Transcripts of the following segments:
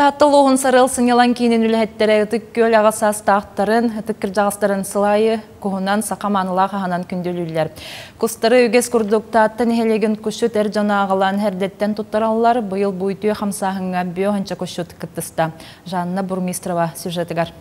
Таатта улууһун Сарыал сынньалаҥ киинин үлэһиттэрэ Ытык Күөл аҕа саастаахтарын, ытык кырдьаҕастарын сыл аайы куһунан саха маанылаах аһынан күндүлүүллэр. Кустары үгэс курдук Таатта нэһилиэгин кусчут эр дьоно аҕалан эрдэттэн туттараллар. Быйыл бу үтүө хамсааһыҥҥа бүө кусчут кыттыста. Жанна Бурмистрова сюжетыгар.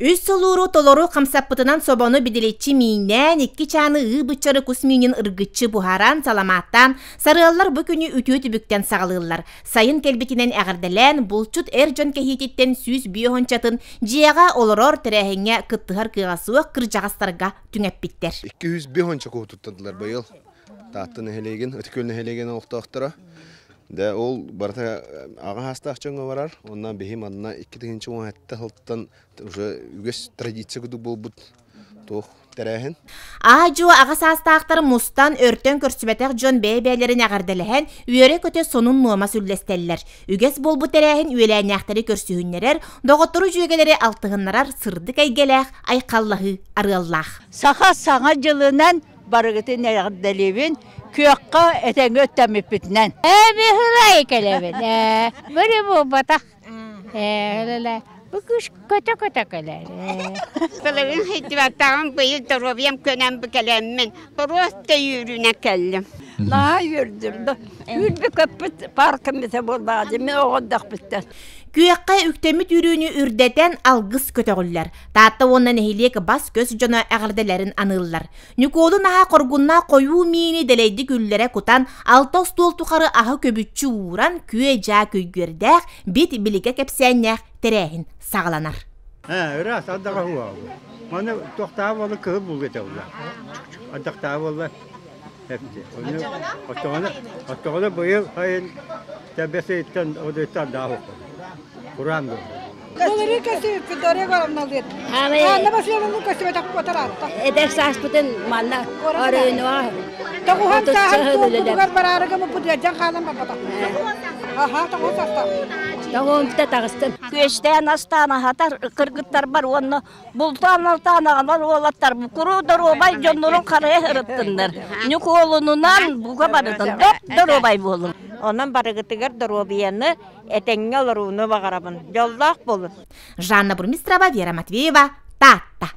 Үс солууру толору хамсаппытынан собону бидиличчи мииннээн, икки чааны ыы быччары кус миинин ыргыччы буһаран, саламааттаан, сарыаллар бу күнү үтүө түбүктэн саҕалыыллар. Сайын кэлбитинэн эҕэрдэлээн, булчут эр дьон кэһиититтэн сүүс биэһончатын дьиэҕэ олорор тэрээһиҥҥэ кыттыһар кыаҕа суох кырдьаҕастарга түҥэппиттэр. 205 куһу туттардылар быйыл. Таатта нэһилиэгин, Ытык Күөл нэһилиэгин олохтоохторо. Дэ ол барыта аҕа саастаах дьоҥҥо барар. Онно биһи манна 2017 сылтан уже үгэс традиция курдук буолбут туох тэрээһин. Аа-дьуо аҕа саастаахтар мустан, өртөн көрсүбэтэх дьон бэйэ-бэйэлэрин эҕэрдэлэһэн, үөрэ-көтө сонун-нуома сүллэстэллэр. Үгэс буолбут тэрээһин үөлээннээхтэри көрсүһүннэрэр, доҕоттору дьүөгэлэри алтыһыннарар сырдык эйгэлээх айхаллаһыы арыаллаах. Саха саҥа дьылынан барыгытын эҕэрдэлиибин, күөххэ этэҥҥэ үктэммиппитинэн. Ээ, биһилай кэлэбин. Ээ, били буолбатах. Ээ, бу кыыс көтө-көтө кэлэр. Былырыын сылдьыбатаҕым, быйыл доруобуйам көнөн бу кэлэммин, просто үөрүүнэн кэллим. Наһаа үөрдүм. Үүрбүт-көппүт паркам этэ буоллаҕа дии, мин оҕо эрдэхпиттэн. Күөххэ үктэммит үүрүүнү үрдэтэн алгыс көтөҕүллэр. Таатта уонна нэһилиэк бас-көс дьоно эҕэрдэлэрин аныыллар. Ньукуолун аһа хоргуннаах хойуу миини дэлэйдик үллэрэ кутан, алта остуол тухары аһы көбүччү ууран, күө-дьаа көйгүөрдээх, бит билигэ кэпсээннээх тэрээһин саҕаланар. Ыраас ардаҕа уһуоҕа. Маны туохтааҕа буолла кыһыл булга этэ буолла. Ардахтааҕа буолла. Оччоҕуна оччоҕуна быйыл сайын тэбэс ыйыттан одуйуттан ардаҕа Кураан буолла. Былырыы көстүбүппүт дорог оромналыыр. Анна Васильевна көстүбэтэх куотараатта. Эдэр сааспытын манна оройунуга Тоҕуһан сааһын туолбутугар бараарыга муппут ыалдьан хаалан барбатах. Аха, тоҕус саастаах. Тоҕуһумта таҕыстым. Күөстээн астаан аһатар кыргыттарбар уонна бултаан-алтаан аҕалар уолаттар куруу доруобай дьоннорун харайа сырыттыннар. Ньукуолунунан бука барытын доп доруобай буолун. Онон барыгытыгар доруобуйаны, этэҥҥэ олорууну баҕарабын. Дьоллоох буолун. Жанна Бурмистрова, Вера Матвеева, Таатта.